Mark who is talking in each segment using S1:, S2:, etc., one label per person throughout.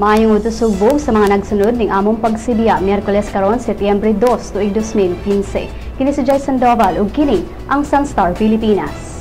S1: Maayong udto, Sugbo, sa mga nagsunod ning among pagsibiya, Miyerkules karon, Setyembre 2, tuig 2015. Kini si Jai Sandoval ug kini ang Sunstar Pilipinas.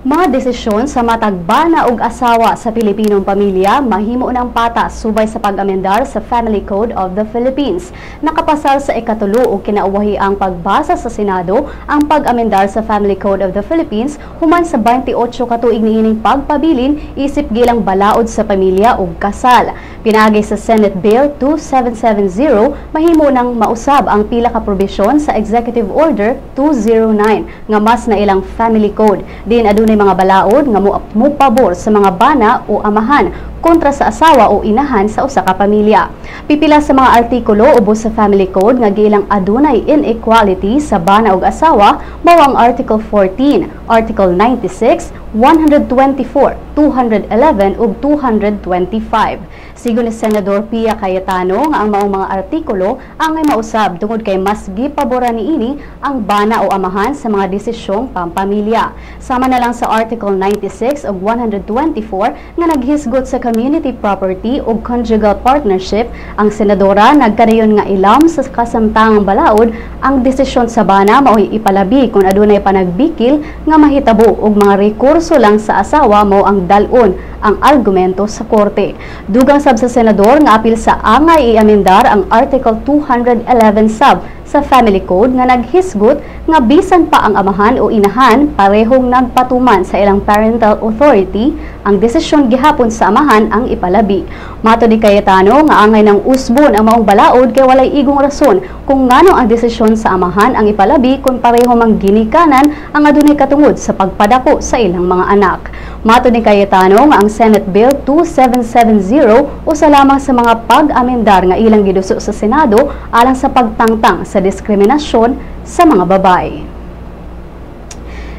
S1: Mga desisyon sa matag bana ug asawa sa Pilipinong pamilya mahimo ng patas subay sa pag-amendar sa Family Code of the Philippines. Nakapasar sa ikatulo ug kinauwahi ang pagbasa sa Senado ang pag-amendar sa Family Code of the Philippines human sa 28 ka tuig niining pagpabilin isip gilang balaod sa pamilya ug kasal. Pinaagi sa Senate Bill 2770, mahimo nang mausab ang pila ka probisyon sa Executive Order 209 nga mas na ilang Family Code. Din adunay mga balaod nga mupabor sa mga bana o amahan kontra sa asawa o inahan sa usa ka pamilya. Pipila sa mga artikulo ubos sa Family Code nga giilang adunay inequality sa bana ug asawa mao ang Article 14, Article 96, 124, 211 ug 225. Sigon ni Senador Pia Cayetano nga ang maong mga artikulo ang ay mausab tungod kay mas gipaboran niini ang bana o amahan sa mga desisyong pampamilya. Sama na lang sa Article 96 ug 124 nga naghisgot sa community property ug conjugal partnership. Ang senadora nagkanayon nga ilam sa kasamtangang balaod ang desisyon sa bana mao'y ipalabi kung adunay panagbikil nga mahitabo ug mga rekurso lang sa asawa mao ang dal-on ang argumento sa korte. Dugang sab sa senador nga apil sa angay iamendar ang Article 211 sub sa Family Code nga naghisgot nga bisan pa ang amahan o inahan parehong nagpatuman sa ilang parental authority, ang desisyon gihapon sa amahan ang ipalabi. Mato ni Cayetano nga angay ng usbon ang maong balaod kay walay igong rason kung ngano ang desisyon sa amahan ang ipalabi kung pareho mang ginikanan ang adunay katungod sa pagpadako sa ilang mga anak. Mato ni Cayetano nga ang Senate Bill 2770 usa lamang sa mga pag-amendar nga ilang giduso sa Senado alang sa pagtangtang sa diskriminasyon sa mga babae.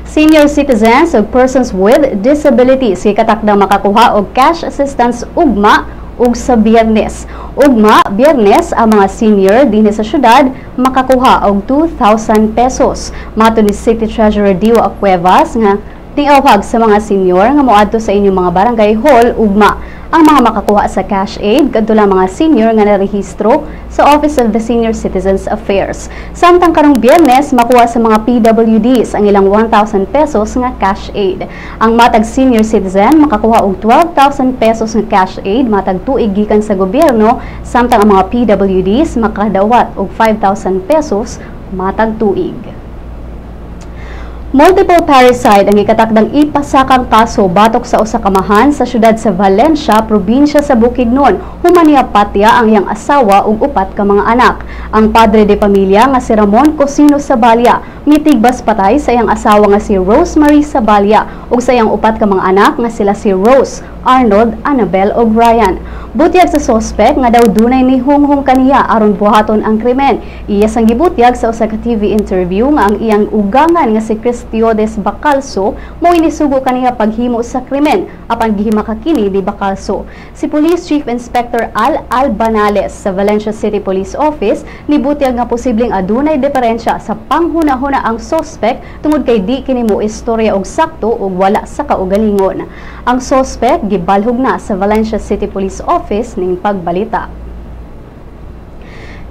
S1: Senior citizens ug persons with disabilities gikatakdang makakuha og cash assistance ugma ug sa Biyernes. Ugma, Biyernes, ang mga senior dinhi sa syudad makakuha og 2,000 pesos. Mato ni City Treasurer Diwa Cuevas nga niawhag sa mga senior nga moadto sa inyong mga barangay hall ugma. Ang mga makakuha sa cash aid kadto lang mga senior nga narehistro sa Office of the Senior Citizens Affairs. Samtang karong Biyernes makuha sa mga PWDs ang ilang 1,000 pesos nga cash aid. Ang matag senior citizen makakuha og 12,000 pesos nga cash aid matag tuig gikan sa gobyerno, samtang ang mga PWDs makadawat og 5,000 pesos matag tuig. Multiple parricide ang ikatakdang ipasakang kaso batok sa usa ka amahan sa syudad sa Valencia, probinsya sa Bukidnon. Human niya patya ang iyang asawa ug upat ka mga anak. Ang padre de pamilya nga si Ramon Cosino Sabalia mitigbas patay sa iyang asawa nga si Rosemary Sabalia ug sa iyang upat ka mga anak nga sila si Rose, Arnold, Annabel ug Ryan. Butyag sa sospek nga daw dunay nihunghong kaniya aron buhaton ang krimen. Iya sang gibutyag sa usa ka TV interview nga ang iyang ugangan nga si Cristiodes Bacalso mao inisugo kaniya paghimo sa krimen apan gihimaka kini ni Bacalso. Si Police Chief Inspector Al Albanales sa Valencia City Police Office nibutyag nga posibleng adunay diferensya sa panghuna-huna ang sospek tungod kay di kini mo istorya og sakto ug wala sa kaugalingon. Ang sospek gibalhog na sa Valencia City Police Office ning pagbalita.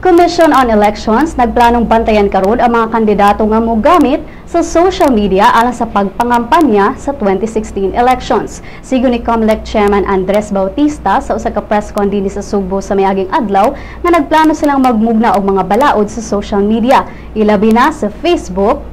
S1: Commission on Elections nagplanong bantayan karon ang mga kandidato nga mogamit sa social media alang sa pagpangampanya sa 2016 elections. Sigon ni COMELEC Chairman Andres Bautista sa usa ka press con dinhi sa Sugbo sa miaging adlaw nga nagplano silang magmugna og mga balaod sa social media, ilabi na sa Facebook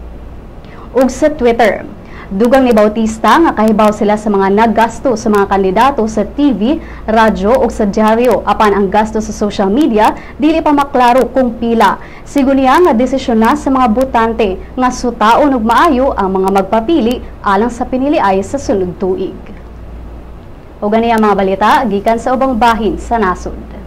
S1: ug sa Twitter. Dugang ni Bautista nga kahibaw sila sa mga naggasto sa mga kandidato sa TV, radyo ug sa dyaryo apan ang gasto sa social media dili pa maklaro kung pila. Sigon niya nga desisyon na sa mga botante nga sutaon og maayo ang mga magpapili alang sa piniliay sa sunod tuig. O gani ang mga balita gikan sa ubang bahin sa nasod.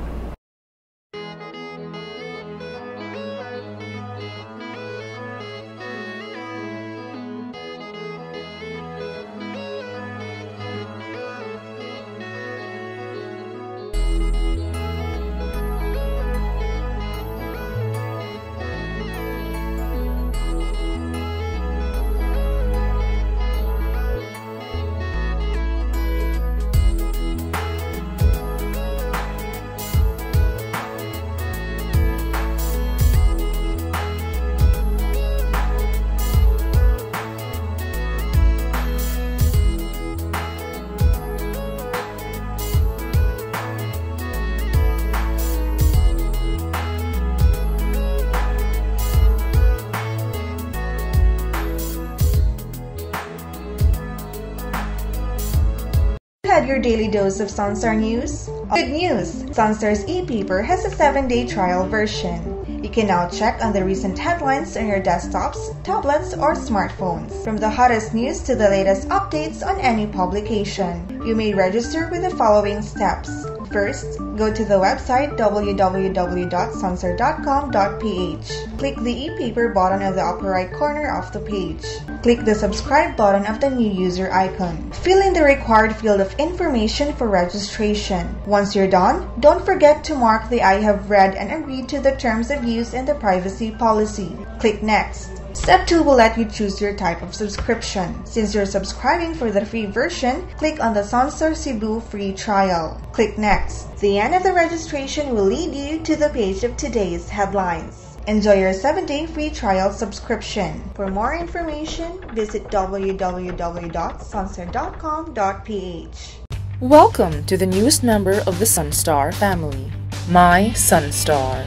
S2: had your daily dose of Sunstar News? Good news! Sunstar's e-paper has a 7-day trial version. You can now check on the recent headlines on your desktops, tablets, or smartphones. From the hottest news to the latest updates on any publication. You may register with the following steps. First, go to the website www.sunstar.com.ph. Click the e-paper button on the upper right corner of the page. Click the subscribe button of the new user icon. Fill in the required field of information for registration. Once you're done, don't forget to mark the "I have read and agreed to the terms of use and the privacy policy." Click Next. Step 2 will let you choose your type of subscription. Since you're subscribing for the free version, click on the Sunstar Cebu free trial. Click Next. The end of the registration will lead you to the page of today's headlines. Enjoy your 7-day free trial subscription. For more information, visit www.sunstar.com.ph.
S3: Welcome to the newest member of the Sunstar family, My Sunstar,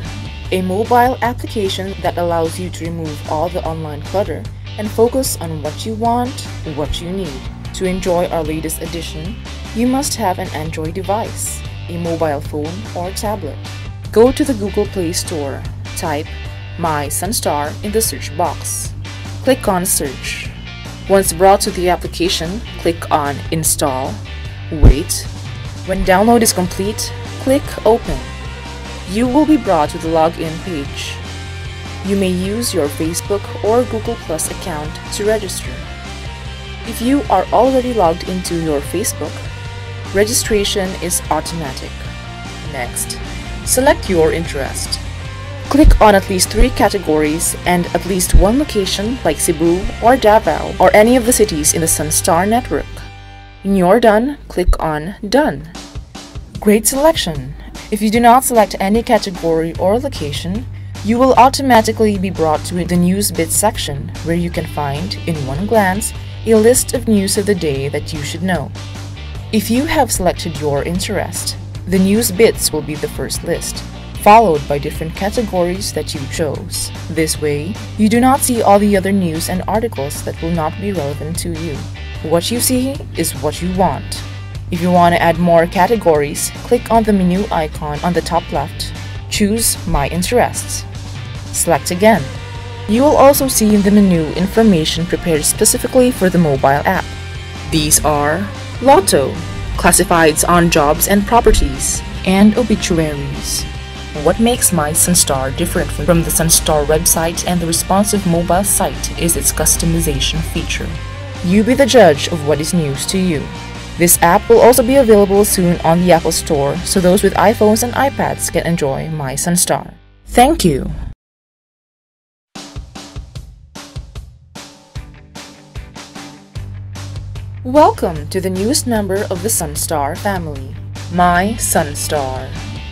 S3: a mobile application that allows you to remove all the online clutter and focus on what you want, what you need. To enjoy our latest edition, you must have an Android device, a mobile phone or tablet. Go to the Google Play Store, type My Sunstar in the search box. Click on Search. Once brought to the application, click on Install. Wait. When download is complete, click Open. You will be brought to the login page. You may use your Facebook or Google Plus account to register. If you are already logged into your Facebook, registration is automatic. Next, select your interest. Click on at least 3 categories and at least 1 location like Cebu or Davao or any of the cities in the Sunstar network. When you're done, click on Done. Great selection! If you do not select any category or location, you will automatically be brought to the News Bits section where you can find, in one glance, a list of news of the day that you should know. If you have selected your interest, the News Bits will be the first list, followed by different categories that you chose. This way, you do not see all the other news and articles that will not be relevant to you. What you see is what you want. If you want to add more categories, click on the menu icon on the top left. Choose My Interests. Select again. You will also see in the menu information prepared specifically for the mobile app. These are Lotto, classifieds on jobs and properties, and obituaries. What makes My Sunstar different from the Sunstar website and the responsive mobile site is its customization feature. You be the judge of what is news to you. This app will also be available soon on the Apple Store, so those with iPhones and iPads can enjoy My Sunstar. Thank you! Welcome to the newest member of the Sunstar family, My Sunstar,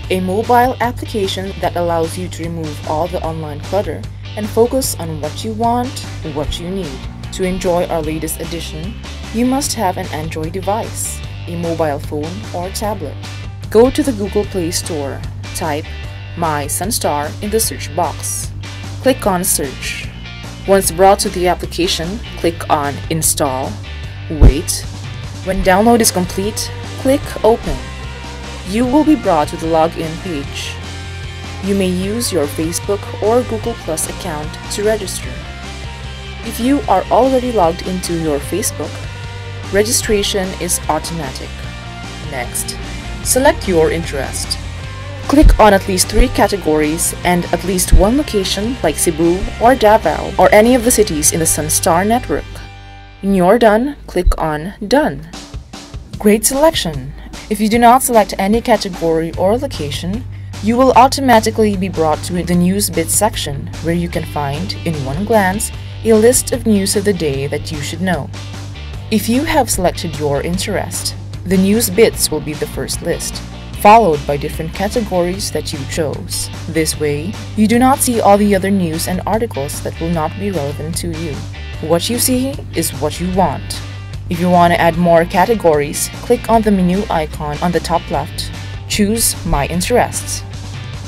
S3: a mobile application that allows you to remove all the online clutter and focus on what you want, what you need. To enjoy our latest edition, you must have an Android device, a mobile phone or tablet. Go to the Google Play Store, type My Sunstar in the search box. Click on Search. Once brought to the application, click on Install. Wait. When download is complete, click Open. You will be brought to the login page. You may use your Facebook or Google Plus account to register. If you are already logged into your Facebook, registration is automatic. Next, select your interest. Click on at least 3 categories and at least 1 location like Cebu or Davao or any of the cities in the Sunstar network. When you're done, click on Done. Great selection! If you do not select any category or location, you will automatically be brought to the News Bits section where you can find, in one glance, a list of news of the day that you should know. If you have selected your interest, the News Bits will be the first list, followed by different categories that you chose. This way, you do not see all the other news and articles that will not be relevant to you. What you see is what you want. If you want to add more categories, click on the menu icon on the top left. Choose My Interests.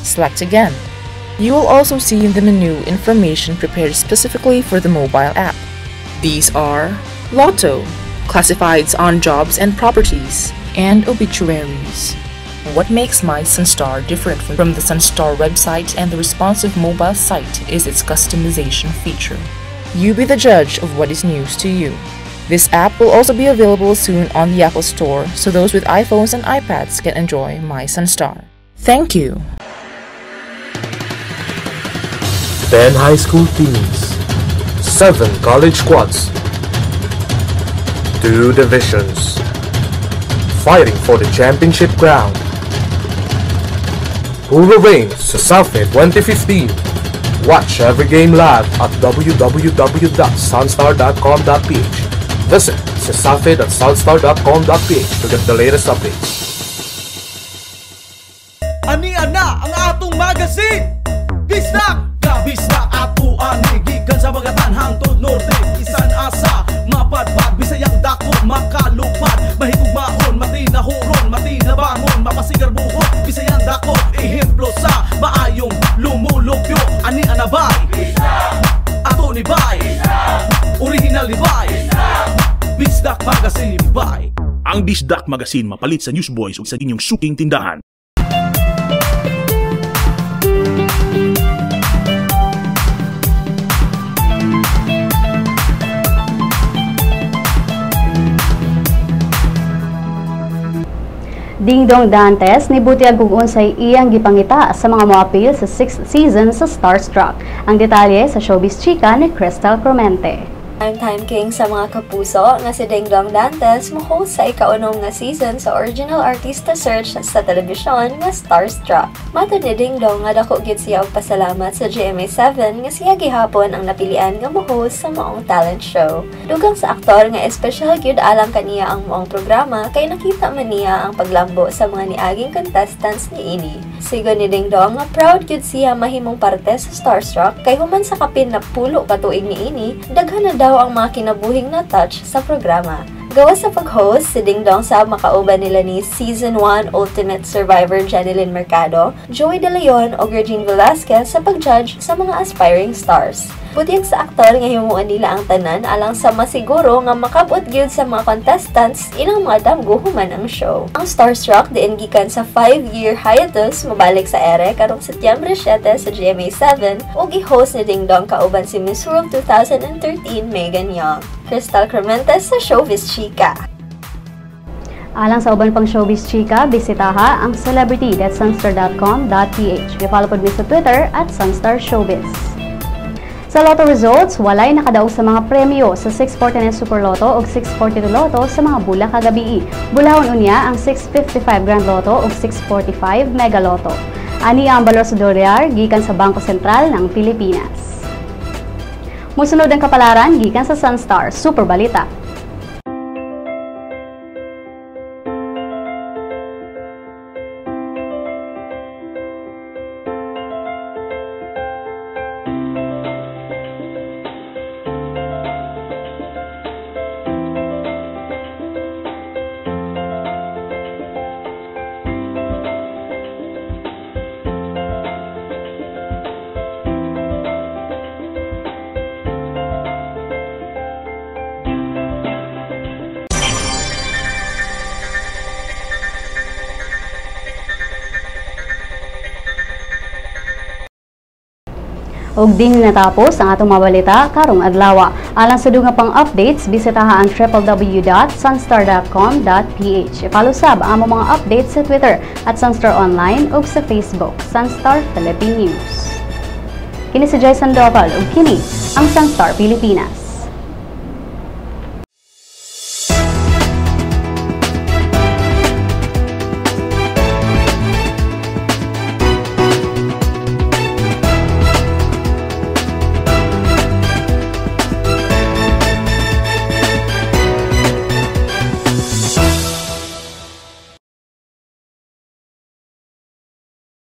S3: Select again. You will also see in the menu information prepared specifically for the mobile app. These are Lotto, classifieds on jobs and properties, and obituaries. What makes My Sunstar different from the Sunstar website and the responsive mobile site is its customization feature. You be the judge of what is news to you. This app will also be available soon on the Apple Store, so those with iPhones and iPads can enjoy My Sunstar. Thank you!
S4: 10 high school teams, 7 college squads, 2 divisions, fighting for the championship crown. Who will reign Cesafi 2015? Watch every game live at www.sunstar.com.ph. Visit cesafi.sunstar.com.ph to get the latest updates.
S5: Ania na ang atong magazine! Bisdak! Bisdak ato ani gikan sa Bagatan hangtod Norte, isan asa mapadpad, Bisayang dako makalupad, mahigugmaon, matinahuron, matinabangon, mapasigarbuhon, Bisayang dako ehemplo sa maayong lumulupyo. Ani anabay ato ni bay, original ni bay, Bisdak Magazine bay.
S6: Ang Bisdak Magazine mapalit sa Newsboys ug sa inyong suking tindahan.
S1: Dingdong Dantes nibutiyag kung unsay iyang gipangita sa mga moapil sa 6th season sa Starstruck. Ang detalye sa Showbiz Chika ni Crystal Cromente.
S7: Time King sa mga kapuso nga si Dingdong Dantes mo-host sa ikaunom nga season sa original artista search sa telebisyon nga Starstruck. Matod ni Dingdong nga dako gyud siya og pasalamat sa GMA7 nga siya gihapon ang napilian nga mo-host sa maong talent show. Dugang sa aktor nga espesyal gyud alang kaniya ang maong programa kay nakita man niya ang paglambo sa mga niaging contestants niini. Sigon ni Dingdong nga proud gyud siya mahimong parte sa Starstruck kay human sa kapin na 10 ka tuig niini, daghan na daw ang mga kinabuhing na touch sa programa. Gawas sa pag-host, si Dingdong sab makauban nila ni Season 1 Ultimate Survivor Jennylyn Mercado, Joey De Leon o Regine Velasquez sa pag-judge sa mga aspiring stars. Putiyag sa aktor nga himuon nila ang tanan alang sa masiguro nga makabot gyud sa mga contestants ilang mga damgo human ang show. Ang Starstruck diin gikan sa 5-year hiatus mobalik sa ere karong Setyembre 7 sa GMA7 ug i-host ni Dingdong kauban si Miss World 2013 Megan Young. Crystal Crementes sa Showbiz Chika.
S1: Alang sa uban pang Showbiz Chika, bisitaha ang celebrity.sunstar.com.ph. I-follow pod mi sa Twitter at Sunstar Showbiz. Sa Lotto results, walay nakadaog sa mga premyo sa 649 Super Lotto o 642 Lotto sa mga bula kagabii. Bulahon unya ang 655 Grand Lotto o 645 Mega Lotto. Ani ang balor sa dolyar gikan sa Bangko Sentral ng Pilipinas. Musunod ang kapalaran gikan sa Sunstar Super Balita. Ug din natapos ang atong mabalita karong adlaw. Alang sa dugang pang updates, bisitaha ang www.sunstar.com.ph. I-follow sab ang among mga updates sa Twitter at Sunstar Online ug sa Facebook, Sunstar Philippine News. Kini si Joy Sandoval ug kini ang Sunstar Pilipinas.